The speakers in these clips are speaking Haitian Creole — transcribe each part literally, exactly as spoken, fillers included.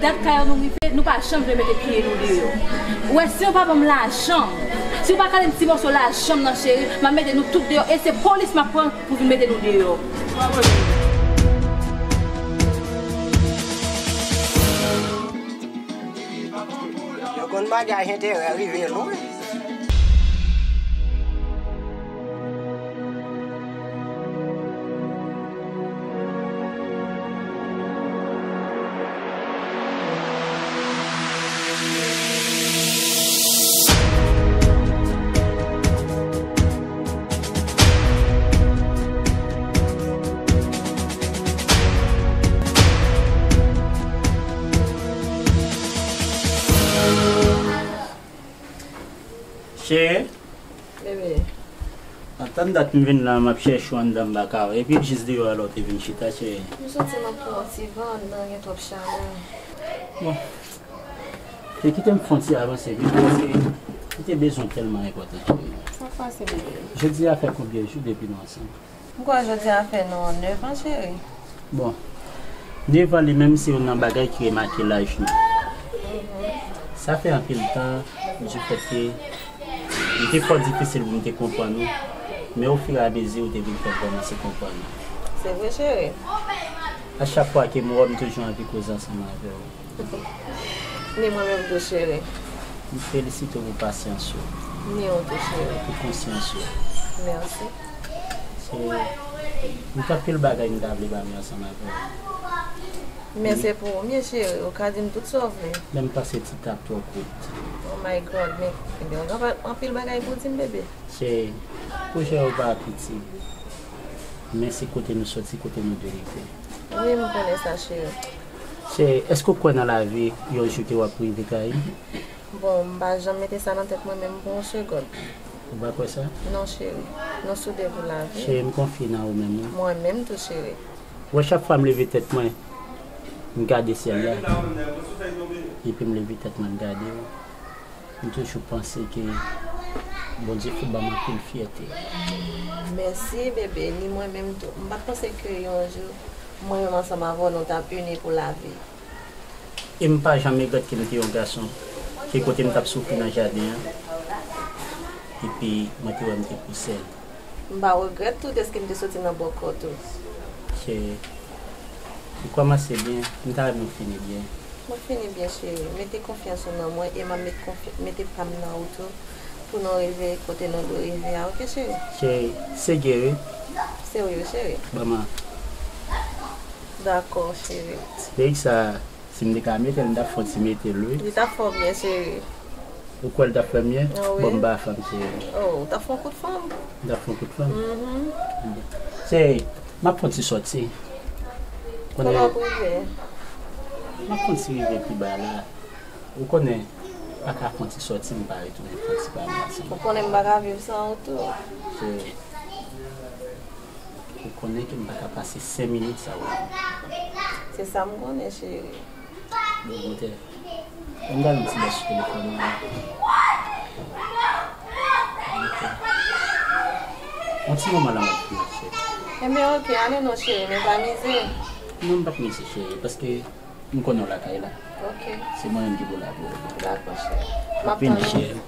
Dat kay la nou rive, nou pa janm vle mete pye nou deyò. Ou wè, si yo pa ban m lajan m, si yo pa kale m ti mòso lajan m nan, cheri, m ap mete nou tout deyò, e se polis m ap pran pou vin mete nou deyò. Yon konn bagay enterè rive lwen. Cheri. Bebe. Antan dat m vin la, m ap chèche w anndan, m pa ka wè. Epi jis deyò a la w te vin chita, cheri. M santi m ap pran yon ti van anndan, gen twòp chalè. Bon. Te kite m fè yon ti avanse vit, paske m te bezwen w tèlman enpòtan, cheri. Sa k pase, bebe? Jodi a fè konbyen jou depi nou ansanm? M kwè jodi a fè nou nèf an, cheri. Bon, nèf an li menm se youn nan bagay ki remake laj nou. Sa fè anpil tan, difèt ke li te fò difisil pou m te konprann ou, men ofiramezi ou te vin fè m kòmanse konprann ou. Se vre, cheri. A chak fwa ke m wè w, m toujou anvi koze ansanm avè w. Ni mwen menm tou, cheri. M felisite w pou pasyans ou. Ni ou tou, cheri. Pou konsyans ou. Mèsi. Se, m gen anpil bagay m ta vle ba men ansanm avè w. Men se pou ou m ye, cheri. Ou ka di m tout sa w vle. Men m panse ti tap twò kout. Oh my God, men, ebyen, ou gen anpil bagay pou w di m, bebe. Cheri, pwojè yo pa piti. Men se kote nou soti, kote nou dwe rive. Wi, m konnen sa, cheri. Cheri, èske w kwè nan lavi, yon jou ke w ap rive kay? Bon, m pa janm mete sa nan tèt mwen menm pou yon segonn. Ou pa kwè sa? Non, cheri. Nou soude pou lavi. Cheri, m konfye nan ou menm, wi. Mwen menm tou, cheri. Ou wè, chak fwa m leve tèt mwen, m gade syèl la. Epi m leve tèt mwen, m gade w. M toujou panse ke Bondye fout ban m anpil fyète. Mèsi, bebe. Ni mwen menm tou. M pa t panse ke yon jou, mwen menm ansanm avè w, nou t ap ini pou lavi. E m pa janm regrèt ke m te yon gason, ke kote m t ap soufri nan jaden an, epi mwen te wè m te pou sèl. M pa regrèt tou dèske m te soti nan bòkò tou. Cheri, ou kòmanse byen, m ta renmen w fini byen. Mwen fini byen, cheri. Mete konfyans ou nan mwen e m ap met konfy-, mete pa m nan ou tou pou nou rive kote nou dwe rive a, oke, cheri? Cheri, se gere. Serye, cheri. Ban m an. Dakò, cheri. Pèk sa, si m te ka mete l, m t ap fè yon ti mete l, wi. Li t ap fè w byen, cheri. Ou kwè l t ap fè m byen? Ah, wi. Bon, m pa fanm, cheri. Oh, ou t ap fè yon kout fanm? M t ap fè yon kout fanm? Mhm. Cheri, m ap fè yon ti sòti. Konnen, kòman w ap rive? M ap fè yon ti rive pi ba la. Ou konnen, m pa ka fè yon ti sòti, m pa retounen fè yon ti pale ansanm. Ou konnen m pa ka viv san ou tou. Cheri, ou konnen ke m pa ka pase senk minit san ou. Se sa m konnen, cheri. Bon, bon, tè. Ann gade yon ti lè sou telefòn ou. Ok. Yon ti moman la, m ap di, cheri. Enben, ok, ale non, cheri, men pa mize. Non, m p ap mize, cheri, paske m konnen w lakay la. Ok. Se mwen menm ki pou la pou ou. Dakò, cheri. M ap tann ou. Vini, cheri.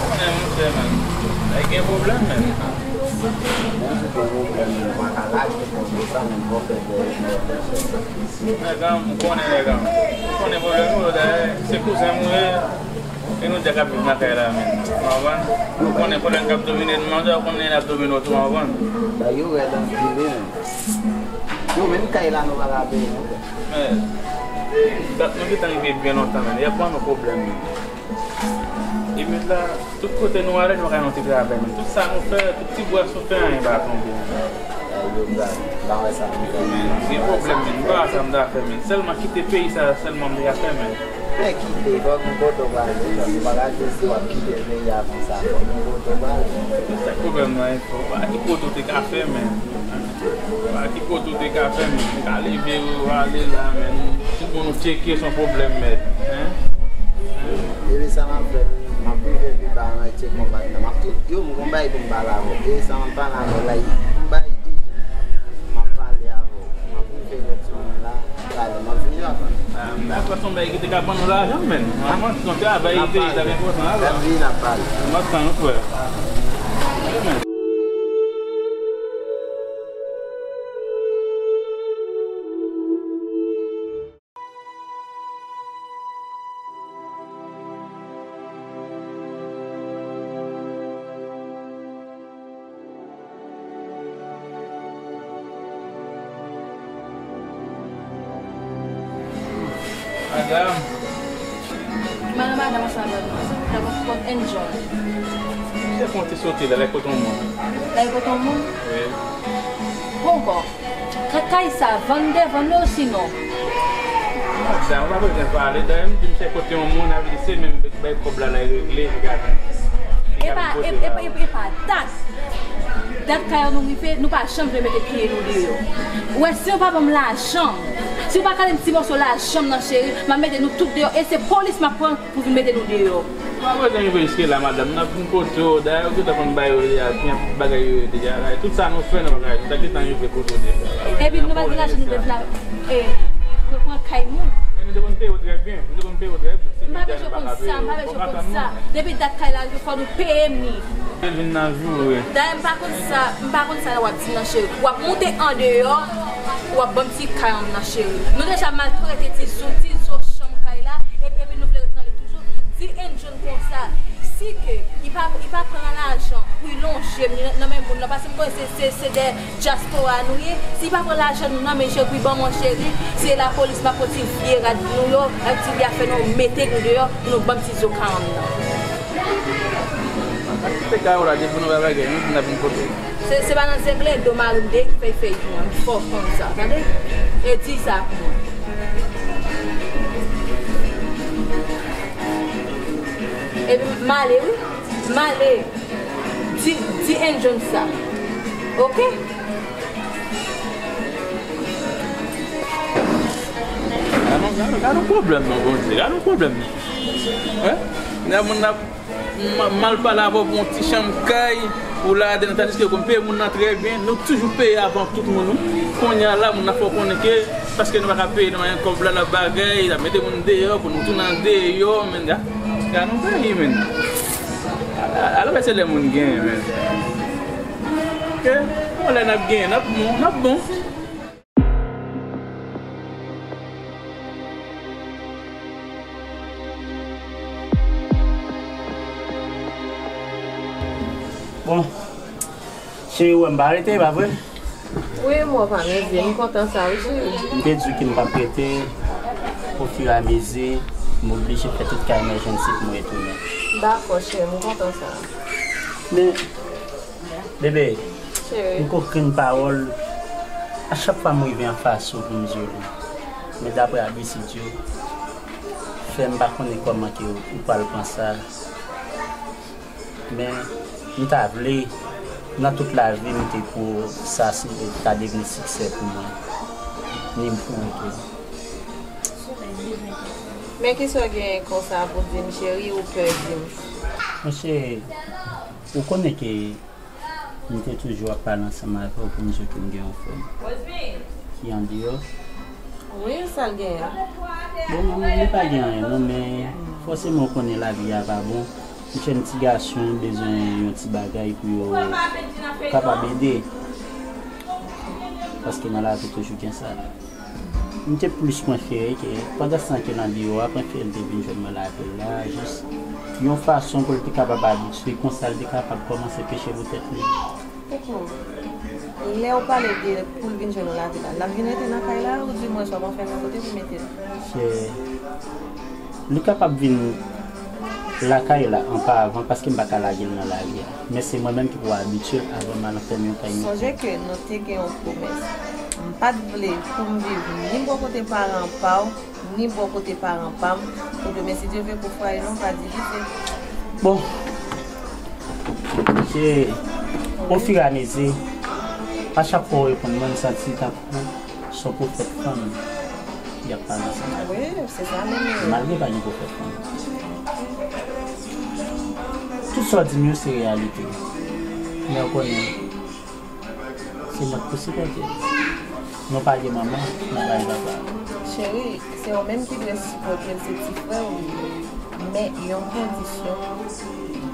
Konnen, monchè, men. Ay gen pwoblèm, men. Menm si gen pwoblèm, men, pa ka lage konsa, men, bon, fè dèyè. Nèg an, m konnen nèg an. M konnen pwoblèm ou, dayè, se kouzen m ou ye. E nou de k ap viv nan kay la, men. Ou konprann? Ou konnen pwoblèm k ap domine nou, manzè, ou konnen l ap domine w tou, ou konprann? Ba yo rèd anpil, wi, men. Yo menm kay la, nou pa ka peye, non. Men, dat nou gentan rive byen lontan, men. Y ap ban nou pwoblèm, men. E met la, tout kote nou ale, nou pa ka yon ti travay, men. Tout sa nou fè, tout ti bwès nou fè, anyen pa tonbe, men. Yo, gad, m pa wè sa, men. Gen pwoblèm, men. M pa wè sa m ta fè, men. Sèlman kite peyi sa, sèlman m te ka fè, men. Men kite, fòk nou kote w prale, fòk nou pa ka di si w ap kite peyi a konsa, fòk nou kote w prale. Sa k pwoblèm nan, pa ki kote w te ka fè, men. Pa ki kote w te ka fè, men. Ou ka leve, ou ale la, men. Tout moun ou tcheke, se yon pwoblèm, mèt. Hein? Hein? Depi sa m ap fè, m ap rive pi ba, mwen tcheke konbat la. M ap tout, yo, m gon bagay pou m pale avè w. Depi sa m ap pale avè w la, m bay, m ap pale avè w. M ap rive lòt semèn la, talè, m ap vini ankò. Ah, m dakò, se yon bagay ki te ka ban nou lajan, men. Nòmalman, se yon travay ki te, ki t ap enpòtan avè w. N ap vini, n ap pale. M ap tann ou, frè. Madanm. Madanm, madanm, sa va, non? Sa va, kot Angel? Se fon ti soti la, lè kote yon moun. Lè kote yon moun? Wi. Bon, kò. Ka-, kay sa, vann devan l osinon? Sa, ou pa bezwen pale. Dayè, m di m se kote yon moun, avè di se menm bay kòb la, la regle, li ka vin. Li ka vin poze la. E pa, e, e, e, e pa dat. Dat kay an nou rive, nou pa janm vle mete pye nou deyò. Ou wè, si yo pa ban m lajan m, si yo pa kale m ti mòso lajan m nan, cheri, m ap mete nou tout deyò. E se polis m ap pran pou vin mete nou deyò. Pa bezwen rive jiske la, madanm. N ap vin kote w. Dayè, ou gentan konn bagay yo ye a, kijan bagay yo ye deja la. Tout sa nou fè nan bagay, nou ta gentan rive kote w deja la. Epi nou pa gen lajan nou te vin la, e, pran kay moun. Men nou te konn peye w trè byen. Nou te konn peye w trè byen. Si nou te pa ka peye w, m pa bezwen konn sa, m pa bezwen konn sa. Depi dat kay la rive, fò nou peye m li. Mwen vin nan jou, wi. Dayè, m pa konn sa, m pa konn sa w ap di m nan, cheri. W ap moute andeyò, w ap ban m ti kay an nan, cheri. Nou deja maltrete ti zo, ti zo chanm kay la, epi, epi nou vle ret nan li toujou. Di Angel konsa, si ke li pa, li pa pran lajan pou li lonje m nan men moun nan, paske m konnen se, se, se de dyaspora nou ye, si li pa pran lajan nou nan men, cheri, pou li ban mwen, cheri, se lapolis m ap pran ti vye rad nou yo, ak ti vye afè nou yo, mete nou deyò, pou nou ban m ti zo kay an nan. Se ka yo la, depi nou pa bagay, nou vin ap vin kote. Se, se pa nan zengle do mari m de ki fè fè yon fò konn sa, tande? E di sa pou mwen. Epi m ale, wi. M ale. Di, di Angel sa. Oke? Gade, gade, gade yon pwoblèm non, Bondye. Gade yon pwoblèm. Hein? Nan moun nan, m-, mal pale avè w pou yon ti chanm kay, ou ladan, tandiske ke m peye moun nan trè byen, nou toujou peye avan tout moun, wi. Kounye a la, moun nan fè w konnen ke, paske nou pa ka peye nan kòb la, n ap bagay, n ap mete moun deyò, pou nou tounen andeyò, men, ga-, gade yon peyi, men. Al, al, al wè se lè moun genyen, men. Ke, yon lè n ap genyen, n ap bon, n ap bon. Bon, cheri, ou wè m pa rete, pa vre? Wi, mwen pa rete, m kontan sa, wi, cheri. M te di w ke m p ap rete, au fur et à mesure, m oblije fè tout ka emergency pou m retounen. Dakò, cheri, m kontan sa. Men, Bebe, cheri, m konprann pawòl. A chak fwa m rive anfas ou pou m di w li. Men daprè abitid yo, fè m pa konnen kòman ke ou pral pran sa. Men, m ta vle, nan tout lavi m, te pou sa si, ta devni siksè pou mwen. Ni m pou ou tou. Men kisa w genyen konsa pou di m, cheri, ou pè di m? Monchè, ou konnen ke m te toujou ap pale ansanm avè w pou m di w ke m gen yon frè m ki andeyò. Wi, sa l genyen? Bon, li pa gen anyen non, men Fòseman, ou konnen lavi a pa bon. M jèn ti gason bezwen yon ti bagay pou yo kapab ede. Paske nan lavi toujou gen sa. M te plis prefere ke, pandan san ke nan biwo a, prefere l te vin jwenn mwen lakay la, jis yon fason pou l te kapab abitye, konsa l te kapab kòmanse peche pou tèt li. Koukou. Lè w pale de pou l vin jwenn ou lakay la, l ap vin rete nan kay la, oudimwens w ap anfèmen kote pou mete l? Se, li kapab vin lakay la anpavan, paske m pa ka lage l nan lari a. Men se mwen menm ki pou abitye l avan m al anfèmen yon kay mwen. Sonje ke nou te gen yon pwomès. M pa t vle pou m viv ni bò kote paran pa w, ni bò kote paran pa m, pou demen, si Dye vle, pou fwaye nou pa divize. Bon, se ofiramezi, a chak fwa w reponn mwen, m santi tankou se yon pwofèt fanm ki ap pale ansanm avè m. Wi, se sa menm. Malgre pa gen pwofèt fanm. Tout sa w di m yo se reyalite. Men w konnen, se mwen k pou sipòte l. Nou pa gen manman, nou pa gen papa. Cheri, se ou menm ki dwe sipòte l, se ti frè w li ye. Men yon kondisyon,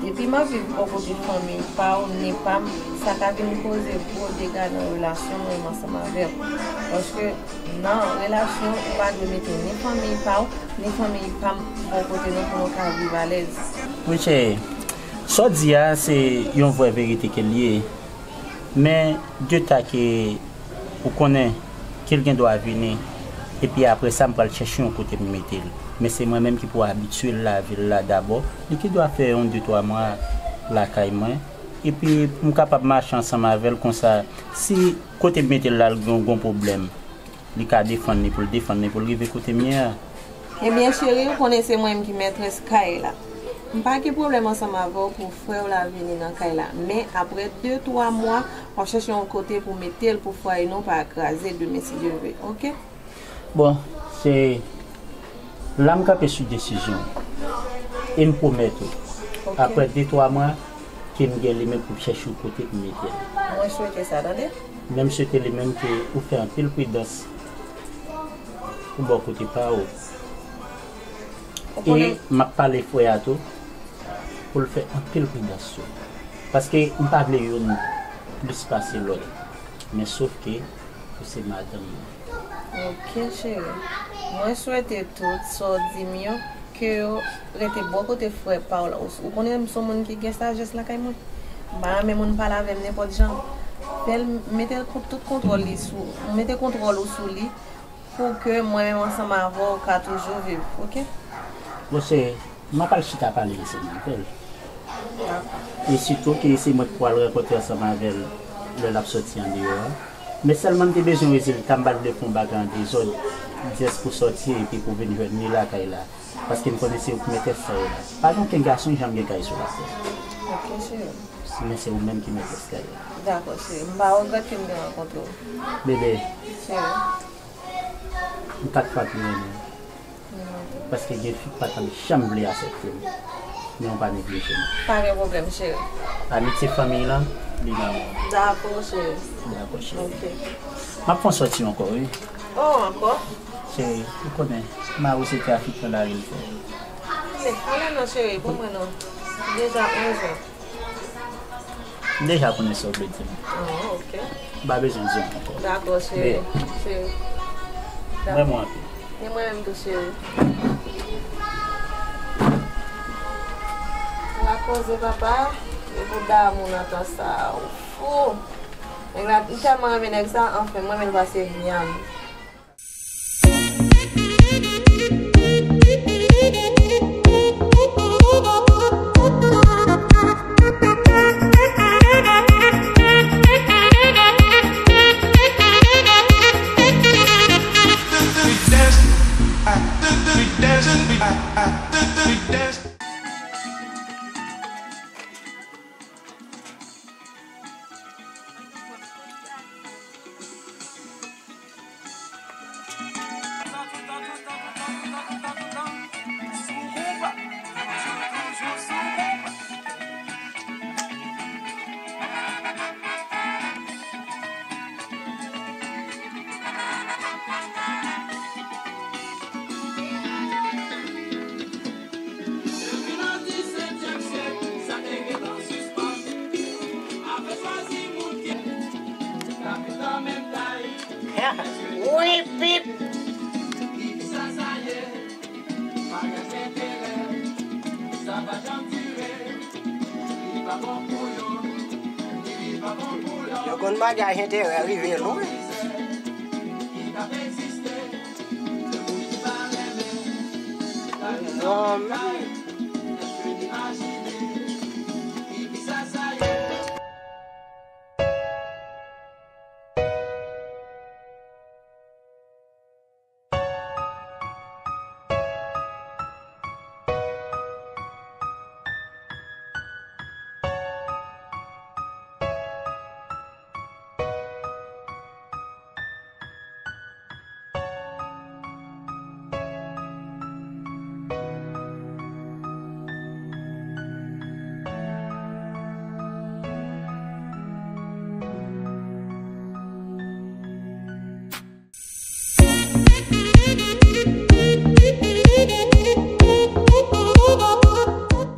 depi m ap viv bò kote fanmi pa w ni pa m, sa ka vin koze gwo dega nan relasyon mwen menm ansanm avè w. Paske nan relasyon, ou pa dwe mete ni fanmi pa w, ni fanmi pa m bò kote nou pou nou ka viv alèz. Wi, cheri. Sa w di a, se yon vrè verite ke l ye. Men, de ta ke ou konnen ke l gen dwa vini, epi apre sa, m pral chèche yon kote m mete l. Men se mwen menm ki pou abitye l lavi l la dabò. Li gen dwa fè yon de twa mwa lakay mwen. Epi, pou m kapab mache ansanm avè l konsa, si kote m mete l la, l gen yon pwoblèm, li ka defann li pou l defann li pou l rive kote m ye a. Ebyen, cheri, ou konnen se mwen menm ki mètrès kay la. M pa gen pwoblèm ansanm avè w pou frè w la vini nan kay la. Men, apre de, twa mwa, w ap chèche yon kote pou mete l pou fwaye nou pa kraze demen, si Dye vle. Oke? Bon, se la m kanpe sou desizyon. E m pwomèt ou, apre de, twa mwa, ke m gen li menm pou m chèche yon kote pou m mete l. Mwen swete sa, tande? Men m swete li menm ke ou fè anpil pridans pou bò kote pa ou. Ou konnen. E m ap pale frè a tou, pou l fè anpil pridans tou. Paske m pa vle youn plis pase lòt. Men sof ke ou se madanm mwen. Ok, cheri. Mwen swete tout sa w di m yo, ke yo rete bò kote frè pa w la. Ou, ou konnen m se yon moun ki gen sajès lakay mwen. M pa renmen moun pale avè m nenpòt jan. Fè l mete l kon-, tout kontwòl li sou, mete kontwòl ou sou li, pou ke mwen menm ansanm avè w ka toujou viv, ok? Bon, se, m ap al chita pale ansanm avè l. Dakò. E sitou ke se mwen k pral rankontre ansanm avè l lè l ap soti andeyò a. Men sèlman m te bezwen rezilta, m pa t vle fè yon bagay an dezòd, jis pou soti epi pou vin jwenn li lakay la. Paske m konnen se ou k mètrès kay la. Pa gen okenn gason ki janm gen kay sou latè. Ok, cheri. Men se ou menm ki mètrès kay la. Dakò, cheri. M pa regrèt ke m te rankontre w. Bebe. Cheri. M pa t fè anpil renmen. Paske gen fi k pa t ap janm vle aksepte m. Men w pa neglije m. Pa gen pwoblèm, cheri. Amitye fanmiy lan, li nan men w. Dakò, cheri. Dakò, cheri. Ok. M ap fè yon sòti ankò, wi. Oh, ankò? Cheri, ou konnen, mari w se trafikè lari l fè. Ale, ale non, cheri, pou mwen non. Deja onz an. M deja konnen sa w vle di m. Oh, ok. M pa bezwen di w ankò. Dakò, cheri. Cheri. Mwen mwen anpil. E mwen menm tou, cheri. N ap koze, papa. E pou damou nan tan sa a, ou fou. Nèg la, m tèlman renmen nèg sa, anfen, mwen menm l pase vi a m. Wi, pip! Yo konn bagay enterè rive lwen. Zanmi.